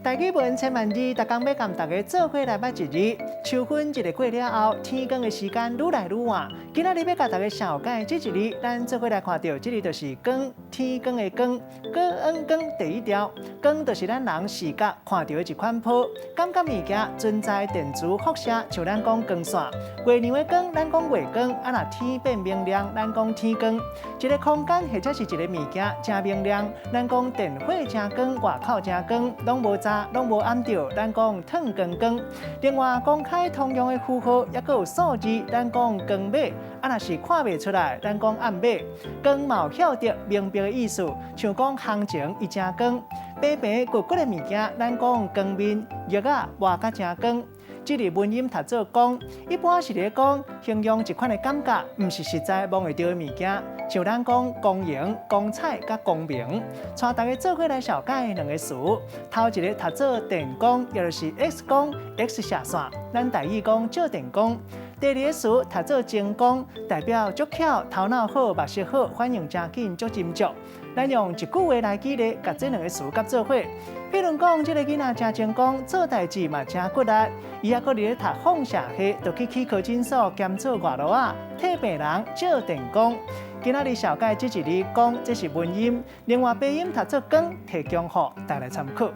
台語文千萬字，逐工欲共大家做伙來捌一字。秋分一个過了後，天光的時間愈來愈晚。今仔日欲共大家紹介這一字，咱做伙來看著，這字就是光，天光的光，高恩光第一條，光就是咱人視覺看著的一款波，感覺物件存在電磁輻射，像咱講光線。月亮的光，咱講月光；啊，若天變明亮，咱講天光。一个空間或者是一个物件誠明亮，咱講電火誠光，外口誠光，攏無雜，攏無暗著，咱講褪光光。另外，公開通用的符號，抑閣有數字，咱講光碼。啊，若是看袂出來，咱講暗碼。光嘛有曉得明白的意思，像講行情伊誠光，白白骨骨的物件，咱講光面，玉仔磨甲誠光。這字文音讀做光，一般是咧講形容一款的感覺，毋是實在摸會著的物件。像咱講光榮、光彩佮光明，帶大家做伙來紹介兩個詞。頭一個讀做電光，也就是 X 光、X 射線，咱台語講照電光。第二个詞讀做精光，代表足巧、頭腦好、目色好、反應誠緊、足斟酌。咱用一句話來舉例，共這兩个詞佮做伙。譬如講，這个囡仔誠精光，做代誌嘛誠骨力，伊猶閣佇咧讀放射系，就去齒科診所兼做外勞仔，替病人照電光。今仔日紹介這一字光，這是文音，另外白音讀做光，提供予大家參考。